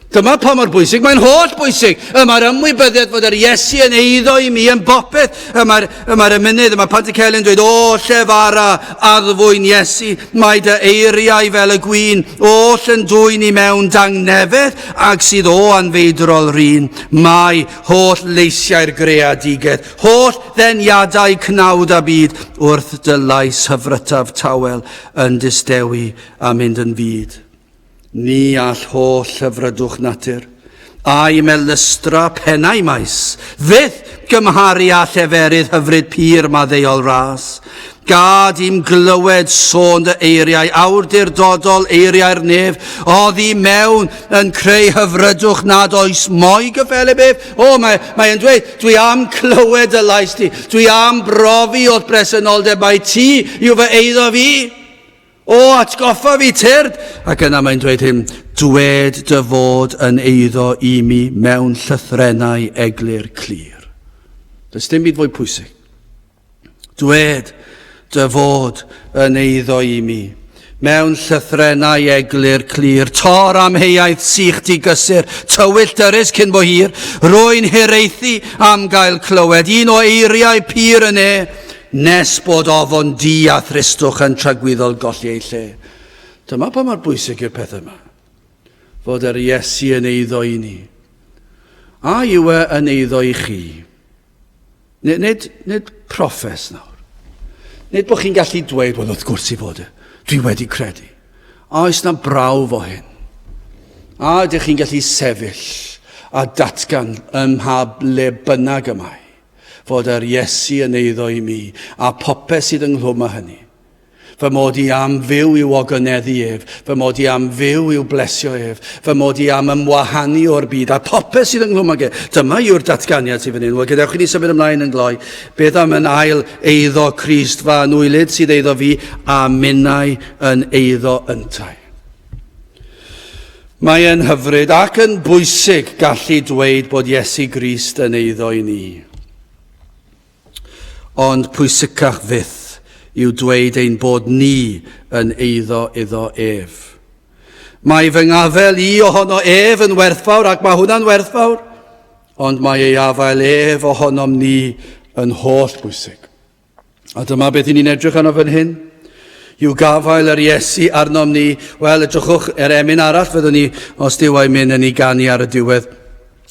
Dyma pa mor bwysig, mae'n holl bwysig. Y mae'r ymwybyddiaeth fod yr Iesu yn eiddo i mi yn bopeth. Y mae'r, y mae'r emynydd, y mae Pantycelyn dweud, o llefara addfwyn Iesu, mae dy eiriau fel y gwin, oll yn dwyn i mewn dangnefedd ag sydd o anfeidrol rin. Mae holl leisiau'r greadigaeth, holl ddeniadau cnawd a byd, wrth dy lais hyfrytaf tawel yn distewi a mynd yn fud. Ni all holl hyfrydwch natur, a'i melystra pennau maes, fyth gymharu â lleferydd hyfryd pur maddeuol ras. Gad i'm glywed sôn dy eiriau awdurdodol eiriau'r nef, oddi mewn yn creu hyfrydwch nad oes mo'i gyffelyb ef. O, mae, mae e'n dweud, dwi am clywed dy lais di, dwi am brofi o'th bresenoldeb, mae ti yw fy eiddo fi. O, atgoffa fi, tyrd! Ac yna mae'n dweud hyn, dwed dy fod yn eiddo i mi mewn llythrennau eglur clir. Does dim byd fwy pwysig. Dwed dy fod yn eiddo i mi mewn llythrennau eglur clir, tor amheuaeth sych di gysur, tywyll dyrys cyn bo hir, rwy'n hiraethu am gael clywed un o eiriau pur y ne, Nes bod ofon du a thristwch yn tragwyddol golli eu lle. Dyma pa mor bwysig yw'r peth yma. Fod yr Iesu yn eiddo i ni. A yw e yn eiddo i chi? Nid, nid, nid proffes nawr. Nid bod chi'n gallu dweud, wel wrth gwrs i fod e, dwi wedi credu. A oes na brawf o hyn? A ydych chi'n gallu sefyll a datgan ym mha le bynnag y mae? Fod yr Iesu yn eiddo i mi, a popeth sydd ynghlwm â hynny. Fy mod i am fyw i'w ogoneddu ef, fy mod i am fyw i'w blesio ef, fy mod i am ymwahanu o'r byd, a popeth sydd ynghlwm ag e. Dyma yw'r datganiad sydd fan hyn. Wel, gadewch i ni symud ymlaen yn gloi. Beth am yn ail eiddo Crist fy anwylyd sydd eiddo fi, a minnau yn eiddo yntau. Mae e'n hyfryd ac yn bwysig gallu dweud bod Iesu Grist yn eiddo i ni. Ond pwysicach fyth yw dweud ein bod ni yn eiddo iddo ef. Mae fy ngafel i ohono ef yn werthfawr ac mae hwnna'n werthfawr, ond mae ei afael ef ohonom ni yn holl bwysig. A dyma beth i ni'n edrych arno fan hyn. I'w gafael yr Iesu arnom ni. Wel, edrychwch, yr emyn arall fyddwn ni, os Duw a'i mynd, yn ei ganu ar y diwedd.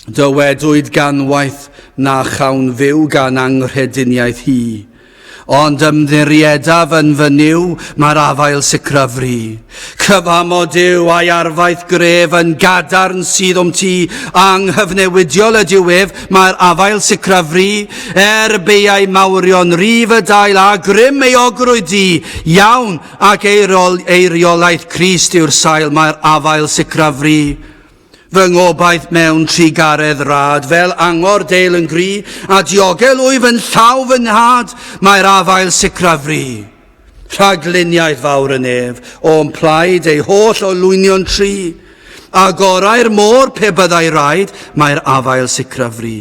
Dywedwyd ganwaith na chawn fyw gan anghrediniaeth hi. Ond ymddiriedaf yn fy Nuw, mae'r afael sicraf fri. Cyfamod Duw a'i arfaeth gref yn gadarn sydd o'm tu, anghyfnewidiol ydyw ef, mae'r afael sicraf fri. Er beiau mawrion rif y dail a grym ei ogrwyd di, iawn ac eiriol, eiriolaeth Crist yw'r sail, mae'r afael sicraf fri. Fy ngobaith mewn trugaredd rad, fel angor deil yn gry, a diogel wyf yn llaw fy nhad, mae'r afael sicraf fri. Rhagluniaeth fawr y nef, o'm plaid ei holl olwynion tru, a gorau'r môr pe byddai raid, mae'r afael sicraf fri.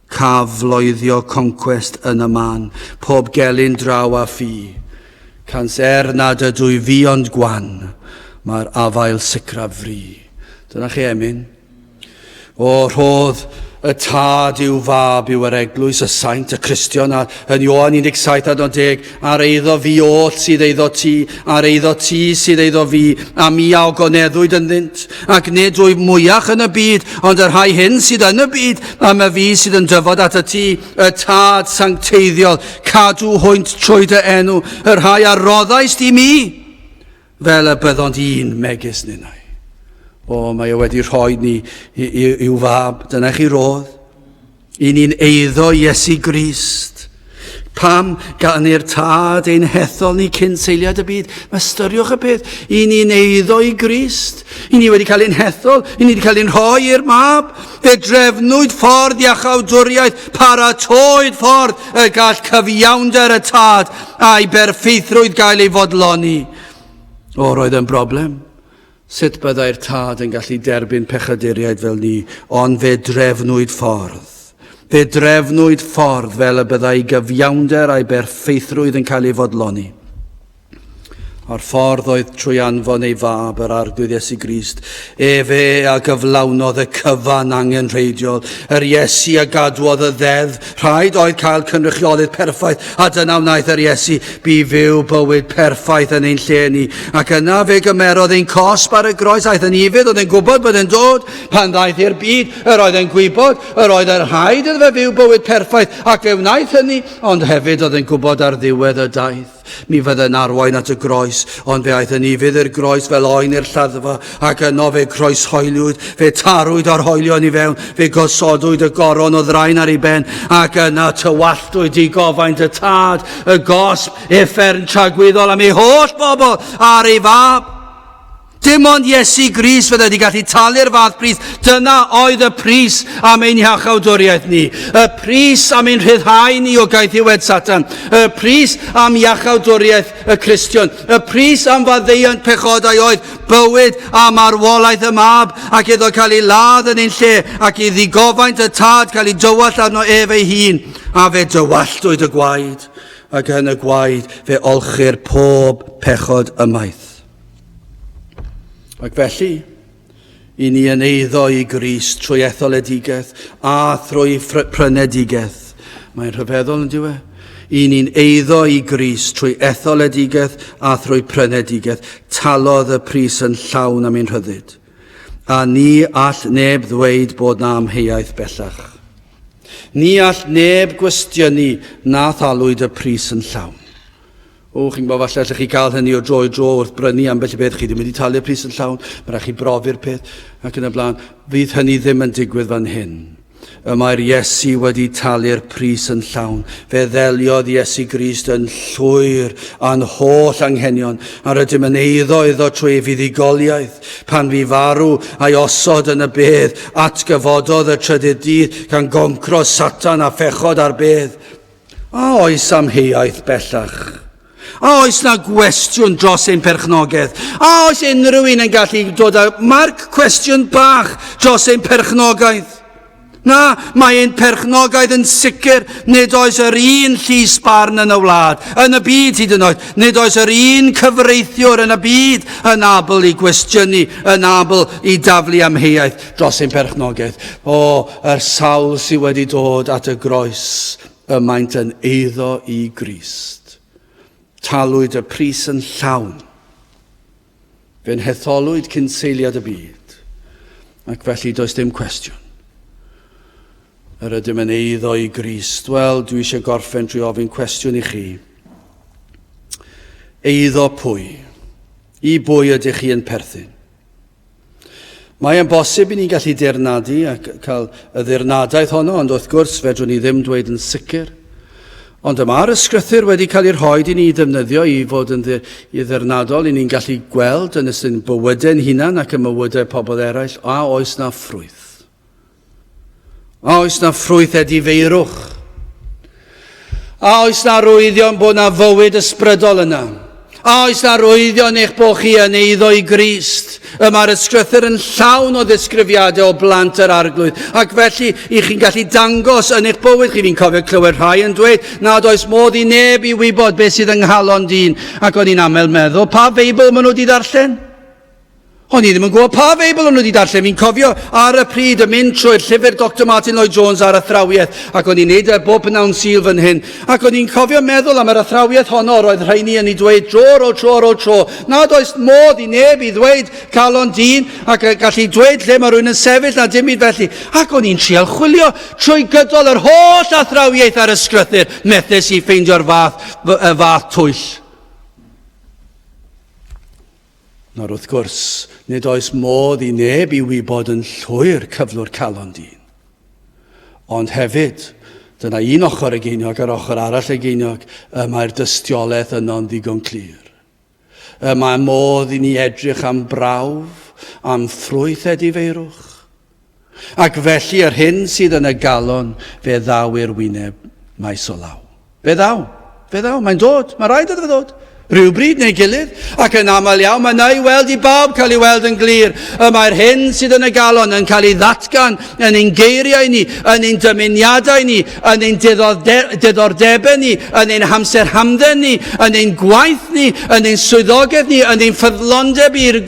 Caf floeddio concwest yn y man, pob gelyn draw a ffi. Cans er nad ydw i fi ond gwan, mae'r afael sicraf fri. Dyna chi emyn. O, rhodd y tad i'w fab yw yr eglwys, y saint, y Cristion, a yn Ioan 17 adnod 10, ar eiddo fi oll sydd eiddo ti, ar eiddo ti sydd eiddo fi, a mi a ogoneddwyd ynddynt. Ac nid wyf mwyach yn y byd, ond y rhai hyn sydd yn y byd, am y fi sydd yn dyfod at y ti, y Tad sancteiddiol, cadw hwynt trwy dy enw, y rhai a roddaist i mi, fel y byddont un megis ninnau. O, mae o wedi rhoi ni i'w fab, dyna chi rodd. I ni'n eiddo Iesu Grist. Pam gan i'r Tad ein hethol ni cyn seiliad y byd? Mae ystyriwch y peth. I ni'n eiddo i Grist. I ni wedi cael ein hethol. I ni wedi cael ein rhoi i'r mab. Fe drefnwyd ffordd iachawdwriaeth, paratoed ffordd y gall cyfiawnder y Tad a'i berffeithrwydd gael ei fodloni. O, roedd yn broblem. Sut byddai'r Tad yn gallu derbyn pechaduriaid fel ni? Ond fe drefnwyd ffordd. Fe drefnwyd ffordd fel y byddai gyfiawnder a'i berffeithrwydd yn cael ei fodloni. A'r ffordd oedd trwy anfon ei fab, yr Arglwydd Iesu Grist. Efe a gyflawnodd y cyfan angenrheidiol. Yr Iesu a gadwodd y ddeddf. Rhaid oedd cael cynrychiolydd perffaith, a dyna wnaeth yr Iesu. Bu fyw bywyd perffaith yn ein lle ni, ac yna fe gymerodd ein cosb ar y groes, aeth yn ufudd, oedd e'n gwybod bod e'n dod, pan ddaeth i'r byd, yr oedd e'n gwybod, yr oedd yn rhaid iddo fe fyw bywyd perffaith, ac fe wnaeth hynny, ond hefyd oedd e'n gwybod ar ddiwedd y daith, mi fydde'n arwain at y groes, ond fe aeth yn ufudd i'r groes fel oen i'r lladdfa, ac yno fe croeshoeliwyd, fe tarwyd o'r hoelion i fewn, fe gosodwyd y goron o ddraen ar ei ben, ac yna tywalltwyd digofaint y tad, y gosb, uffern tragwyddol am ei holl bobl ar ei fab. Dim ond Iesu Grist fydde wedi gallu talu'r fath pris. Dyna oedd y pris am ein hiachawdwriaeth ni. Y pris am ein rhyddhau ni o gaethiwed Satan. Y pris am iachawdwriaeth y Cristion. Y pris am faddeuant pechodau oedd bywyd a marwolaeth y mab ac iddo cael ei ladd yn ein lle ac i ddigofaint y tad cael ei dywallt arno ef ei hun. A fe dywalltwyd y gwaed, ac yn y gwaed fe olchir pob pechod ymaith. Ac felly, i ni yn eiddo i Grist trwy etholedigaeth a thrwy prynedigaeth. Mae'n rhyfeddol yn diwe. I ni'n eiddo i Grist trwy etholedigaeth a thrwy prynedigaeth. Talodd y pris yn llawn am ein rhyddid. A ni all neb ddweud bod na amheuaeth bellach. Ni all neb gwestiynu na thalwyd y pris yn llawn. O, chi'n gwybod, falle allech chi gael hynny o dro i dro wrth brynu ambell i beth, chi ddim wedi talu'r pris yn llawn, mae rhaid chi brofi'r peth, ac yn y blaen. Fydd hynny ddim yn digwydd fan hyn. Y mae'r Iesu wedi talu'r pris yn llawn. Fe ddeliodd Iesu Grist yn llwyr â'n holl anghenion, a rydym yn eiddo iddo trwy ei fuddugoliaeth. Pan fu farw a'i osod yn y bedd, atgyfododd y trydydd dydd, gan goncro Satan a phechod a'r bedd. A oes amheuaeth bellach? A oes na gwestiwn dros ein perchnogaeth? A oes unrhyw un yn gallu dod â marc cwestiwn bach dros ein perchnogaeth? Na, mae ein perchnogaeth yn sicr, nid oes yr un llys barn yn y wlad, yn y byd hyd yn oed, nid oes yr un cyfreithiwr yn y byd yn abl i gwestiynu, yn abl i daflu amheuaeth dros ein perchnogaeth. O, yr sawl sydd wedi dod at y groes, y maent yn eiddo i Grist. Talwyd y pris yn llawn. Fe'n hetholwyd cyn seiliad y byd, ac felly does dim cwestiwn. Yr ydym yn eiddo i Grist. Wel, dwi eisiau gorffen trwy ofyn cwestiwn i chi. Eiddo pwy? I bwy ydych chi yn perthyn? Mae e'n bosib i ni gallu dirnadu ac cael y ddirnadaeth honno, ond wrth gwrs fedrwn ni ddim dweud yn sicr. Ond y mae'r ysgrythur wedi cael ei rhoi i ni ddefnyddio i fod yn i ddirnadol, i ni'n gallu gweld yn ystod bywydau'n hunan ac ym mywydau pobl eraill, a oes na ffrwyth. A oes na ffrwyth edifeirwch? A oes na rwyddion bod na fywyd ysbrydol yna? A oes na rwyddion eich bod chi yn eiddo i Grist? Y mae'r ysgrythyr yn llawn o ddisgrifiadau o blant yr arglwydd, ac felly i chi'n gallu dangos yn eich bywyd chi. Fi'n cofio clywed rhai yn dweud nad oes modd i neb i wybod beth sydd yng nghalon dyn, ac o'n i'n aml meddwl, pa Feibl maen nhw wedi ddarllen? O'n i ddim yn gwybod pa Feibl o'n nhw wedi darllen. Fi'n cofio ar y pryd yn mynd trwy'r llyfr Dr Martin Lloyd Jones ar athrawiaeth, ac o'n i'n neud e bob pnawn Sul fan hyn. Ac o'n i'n cofio meddwl am yr athrawiaeth honno roedd rheini yn ei dweud dro ar ôl tro ar ôl tro, nad oes modd i neb i ddweud calon dyn ac gallu dweud lle mae rhywun yn sefyll na dim byd felly. Ac o'n i'n trial chwilio trwy gydol yr holl athrawiaeth ar ysgrythur, methes i ffeindio'r fath, y fath twyll. Nawr wrth gwrs, nid oes modd i neb i wybod yn llwyr cyflwr calon dyn. Ond hefyd, dyna un ochr y geiniog a'r ochr arall y geiniog, y mae'r dystiolaeth yno'n ddigon clir. Y mae modd i ni edrych am brawf, am ffrwyth edifeirwch. Ac felly yr hyn sydd yn y galon fe ddaw i'r wyneb maes o law. Fe ddaw. Fe ddaw. Mae'n dod. Mae rhaid iddo fe ddod. Rhywbryd neu gilydd, ac yn aml iawn mae yna i weld i bawb cael ei weld yn glir. Y mae'r hyn sydd yn y galon yn cael ei ddatgan yn ein geiriau ni, yn ein dymuniadau ni, yn ein diddordebau ni, yn ein hamser hamdden ni, yn ein gwaith ni, yn ein swyddogaeth ni, yn ein ffyddlondeb i'r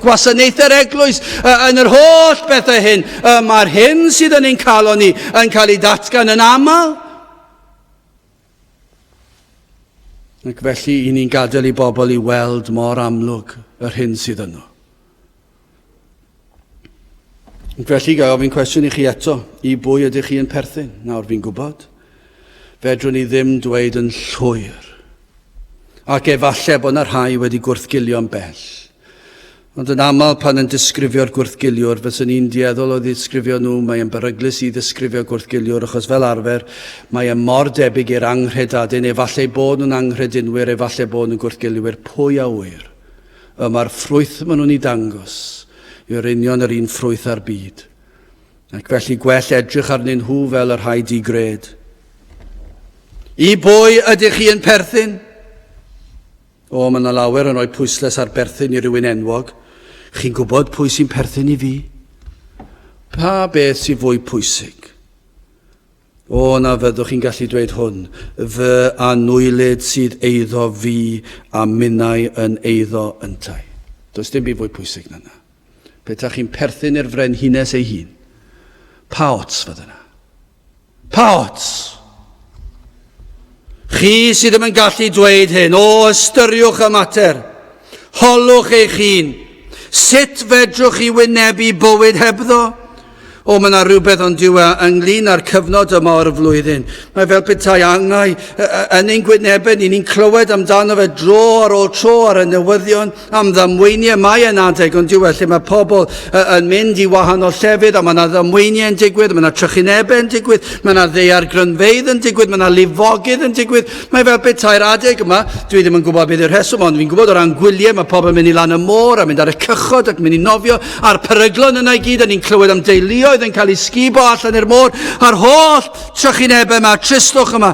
gwasanaethau'r eglwys, yn yr holl bethau hyn. Y mae'r hyn sydd yn ein calon ni yn cael ei ddatgan yn aml. Ac felly, i ni'n gadael i bobl i weld mor amlwg yr hyn sydd yno. Ac felly, ga i ofyn cwestiwn i chi eto, i bwy ydych chi yn perthyn? Nawr fi'n gwybod. Fedrwn ni ddim dweud yn llwyr. Ac efallai bod yna rhai wedi gwrthgilio'n bell. Ond yn aml pan yn disgrifio'r gwrthgiliwr, fyswn i'n dueddol o ddisgrifio nhw, mae e'n beryglus i ddisgrifio gwrthgiliwr achos fel arfer mae e mor debyg i'r anghredadun, efallai bod nhw'n anghredinwyr, efallai bod nhw'n gwrthgiliwyr, pwy a ŵyr? Y mae'r ffrwyth maen nhw'n ei dangos yw'r union yr un ffrwyth â'r byd. Ac felly gwell edrych arnyn nhw fel y rhai di-gred. I bwy ydych chi yn perthyn? O, mae yna lawer yn rhoi pwyslais ar berthyn i rywun enwog. Chi'n gwybod pwy sy'n perthyn i fi? Pa beth sy'n fwy pwysig? O, na fyddwch chi'n gallu dweud hwn, fy anwylyd sydd eiddo fi a minnau yn eiddo yntau. Does dim byd fwy pwysig na na. Petaech chi'n perthyn i'r frenhines ei hun, pa ots fydde yna? Pa ots? Chi sydd ddim yn gallu dweud hyn, o, ystyriwch y mater. Holwch eich hun. Sut fedrwch chi wynebu bywyd hebddo? O, mae yna rhywbeth ond yw e ynglyn â'r cyfnod yma o'r flwyddyn. Mae fel petai angau yn ein gwynebau ni, ni'n clywed amdano fe dro ar ôl tro ar y newyddion. Am ddamweiniau, mae e'n adeg ond yw e, lle mae pobl yn mynd i wahanol llefydd a mae yna ddamweiniau yn digwydd, mae yna trychinebau yn digwydd, mae yna ddaeargrynfeydd yn digwydd, mae yna lifogydd yn digwydd. Mae fel petai'r adeg yma, dwi ddim yn gwybod beth yw'r rheswm, ond fi'n gwybod o ran gwyliau, mae pobl yn mynd i lan y môr a mynd ar y cychod ac mynd i nofio, a'r peryglon yna i gyd, a ni'n clywed am deuluoedd yn cael eu sgubo allan i'r môr, a'r holl trychinebau yma, tristwch yma.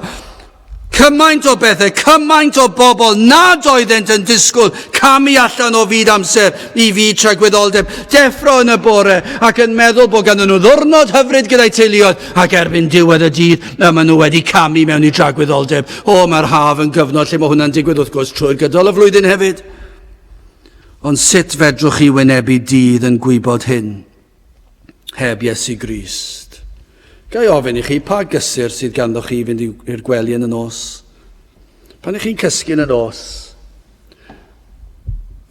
Cymaint o bethau, cymaint o bobl nad oeddent yn disgwyl camu allan o fyd amser i fyd tragwyddoldeb, deffro yn y bore ac yn meddwl bod ganddyn nhw ddwrnod hyfryd gyda'i teuluoedd ac erbyn diwedd y dydd y maen nhw wedi camu mewn i dragwyddoldeb. O, mae'r haf yn gyfnod lle mae hwnna'n digwydd wrth gwrs trwy'r gydol y flwyddyn hefyd. Ond sut fedrwch chi wynebu dydd yn gwybod hyn? Heb Iesu Grist. Ga i ofyn i chi, pa gysur sydd ganddo chi i fynd i'r gwely yn y nos? Pan ych chi'n cysgu yn y nos,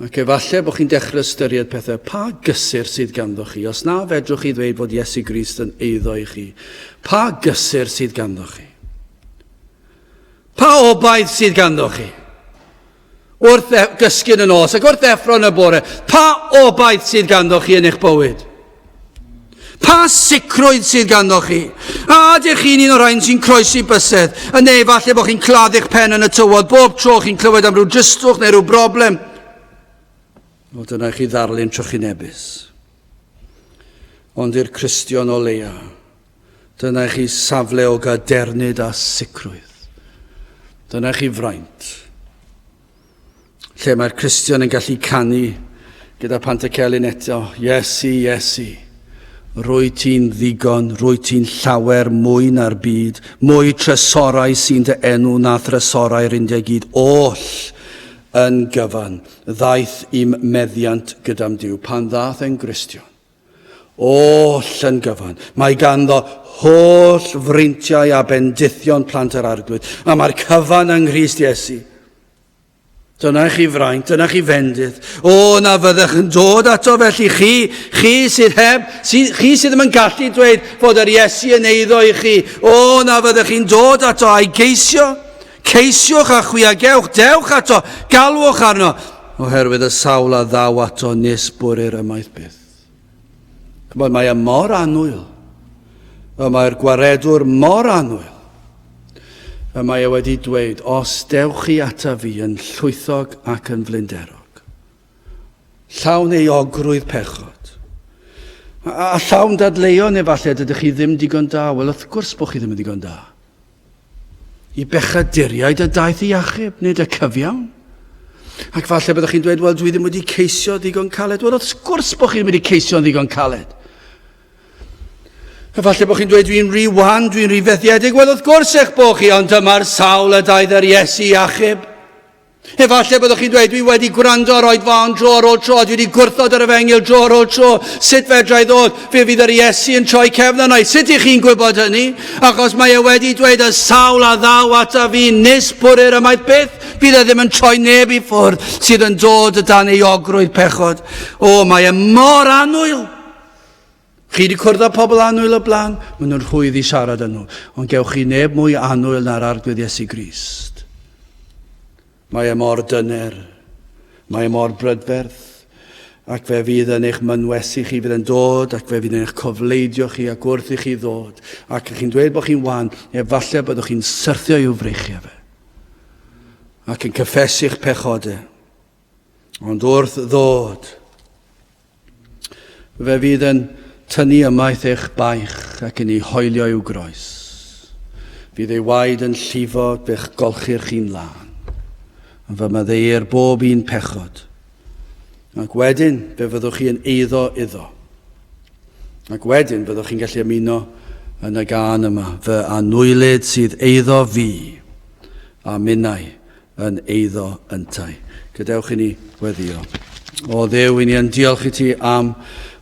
ac efallai bod chi'n dechrau ystyried pethau, pa gysur sydd ganddo chi? Os na fedrwch chi ddweud fod Iesu Grist yn eiddo i chi, pa gysur sydd ganddo chi? Pa obaith sydd ganddo chi? Wrth e gysgu yn y nos ac wrth ddeffro yn y bore, pa obaith sydd ganddo chi yn eich bywyd? Pa sicrwydd sydd ganddo chi? A ydych chi'n un o'r rhain sy'n croesi bysedd, yn neu falle bod chi'n claddu'ch pen yn y tywod bob tro chi'n clywed am ryw dristwch neu ryw broblem? O, dyna i chi ddarlun trychinebus. Ond i'r Cristion o leia, Dyna i chi safle o gadernid a sicrwydd. Dyna i chi fraint. Lle mae'r Cristion yn gallu canu gyda Pantycelyn eto, Iesu, Iesu, rwy ti'n ddigon, rwy ti'n llawer mwy na'r byd, mwy trysorau sy'n dy enw na thrysorau'r India gyd, oll yn gyfan, ddaeth i'm meddiant gyda'm Duw, pan ddaeth e'n Gristion. Oll yn gyfan. Mae ganddo holl freintiau a bendithion plant yr Arglwydd, a mae'r cyfan yng Nghrist Iesu. Dyna chi fraint, dyna chi fendith. O, na fyddech yn dod ato felly chi, chi sydd heb, sy, chi sydd ddim yn gallu dweud fod yr Iesu yn eiddo i chi. O, na fyddech chi'n dod ato a'i geisio. Ceisiwch a chwi a gewch, dewch ato, galwch arno, oherwydd y sawl a ddaw ato nis bwrir ymaith byth. Chymod, mae e mor annwyl. Y mae'r gwaredwr mor annwyl. Y mae e wedi dweud, os dewch chi ata fi yn llwythog ac yn flinderog, llawn euogrwydd pechod, a, a llawn dadleuon efallai dydych chi ddim digon da. Wel, wrth gwrs bod chi ddim yn ddigon da. I bechaduriaid y daeth i achub, nid y cyfiawn. Ac falle byddwch chi'n dweud, wel, dwi ddim wedi ceisio ddigon caled. Wel, wrth gwrs bod chi ddim wedi ceisio'n ddigon caled. Efallai bod chi'n dweud, dwi'n rhy wan, dwi'n rhy fethiedig. Wel, wrth gwrs eich bod chi, ond dyma'r sawl y daeth yr Iesu i achub. Efallai byddwch chi'n dweud, dwi wedi gwrando ar oedfaon dro ar ôl tro, dwi wedi gwrthod yr efengyl dro ar ôl tro, sut fedra i ddod? Fe fydd yr Iesu yn troi cefn arna i. Sut ych chi'n gwybod hynny? Achos mae e wedi dweud y sawl a ddaw ata fi nis bwrir ymaith byth, bydd e ddim yn troi neb i ffwrdd sydd yn dod o dan euogrwydd pechod. O, mae e mor annwyl. Chi wedi cwrdd â pobl annwyl o blaen? Maen nhw'n rhwydd i siarad â nhw. Ond gewch chi neb mwy annwyl na'r Arglwydd Iesu Grist. Mae e mor dyner. Mae e mor brydferth. Ac fe fydd yn eich mynwesu chi, fydd yn dod, ac fe fydd yn eich cofleidio chi ac wrth i chi ddod. Ac chi'n dweud bod chi'n wan, efallai byddwch chi'n syrthio i'w freichiau fe. Ac yn cyffesu'ch pechodau. Ond wrth ddod, fe fydd yn tynnu ymaith eich baich ac yn ei hoelio i'w groes. Fydd ei waed yn llifo fe'ch golchir chi'n lân. Yn fy maddeuir bob un pechod. Ac wedyn fe fyddwch chi yn eiddo iddo. Ac wedyn fyddwch chi'n gallu ymuno yn y gân yma, fy anwylyd sydd eiddo fi, a minnau yn eiddo yntau. Gadewch i ni weddio. O Dduw, i ni yn diolch i ti am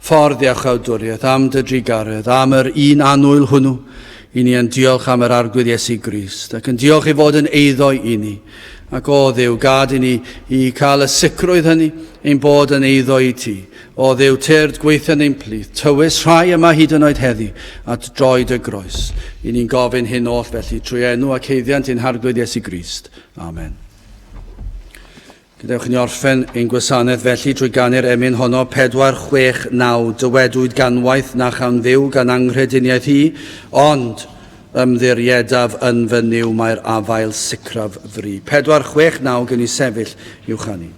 ffordd iachawdwriaeth, am dy drugaredd, am yr un annwyl hwnnw. I ni yn diolch am yr Arglwydd Iesu Grist, ac yn diolch i fod yn eiddo i ni. Ac o Dduw, gad i ni i cael y sicrwydd hynny ein bod yn eiddo i ti. O Dduw, tyrd gweithio yn ein plith, tywys rhai yma hyd yn oed heddi at droed y groes. I ni'n gofyn hyn oll felly trwy enw ac haeddiant ein Harglwydd Iesu Grist. Amen. Gadewch i ni orffen ein gwasanaeth felly trwy ganu'r emyn honno 4, 6, 9. Dywedwyd ganwaith na chawn fyw gan anghrediniaeth hi, ond ymddiriedaf yn fy Nuw mae'r afael sicraf fri. 4, 6, 9 gen i sefyll i'w chanu.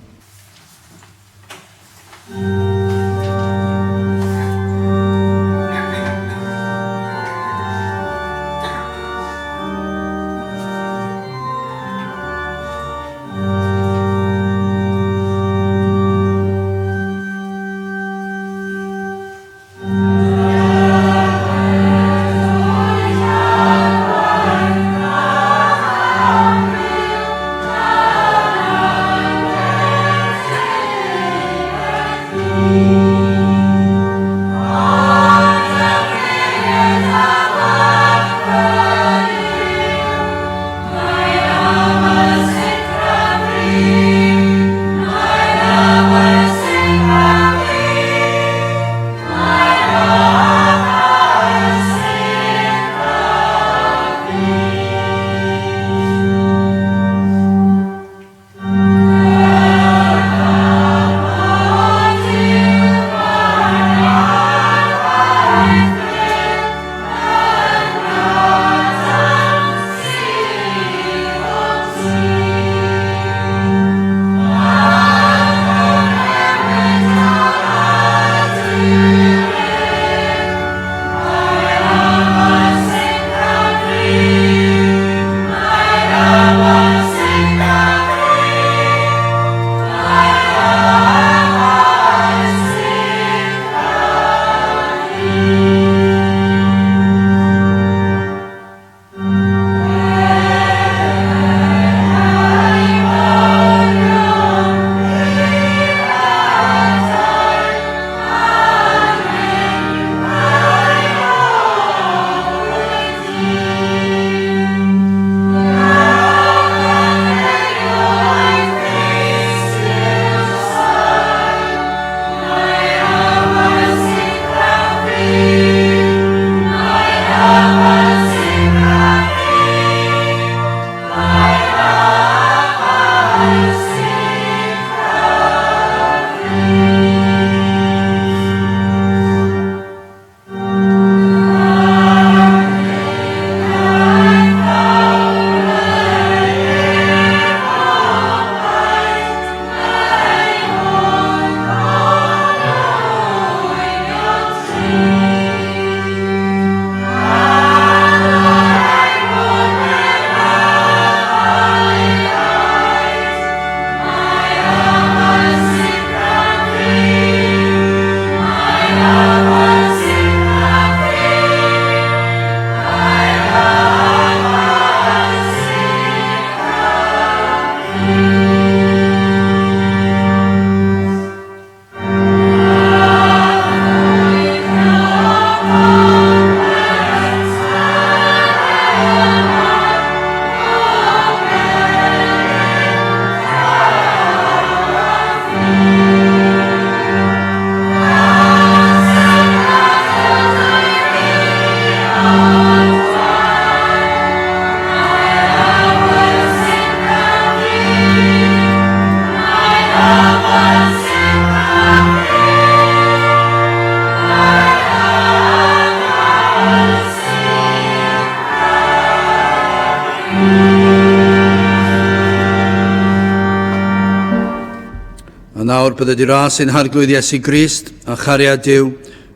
Nawr bydded i ras ein Harglwydd Iesu Grist, a chariad Duw,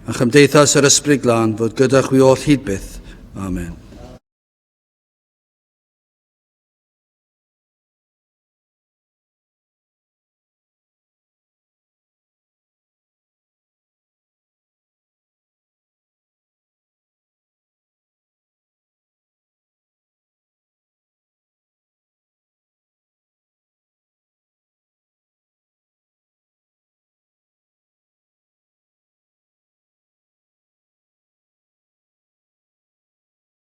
a chymdeithas yr Ysbryd Glân fod gyda chwi oll hyd byth. Amen.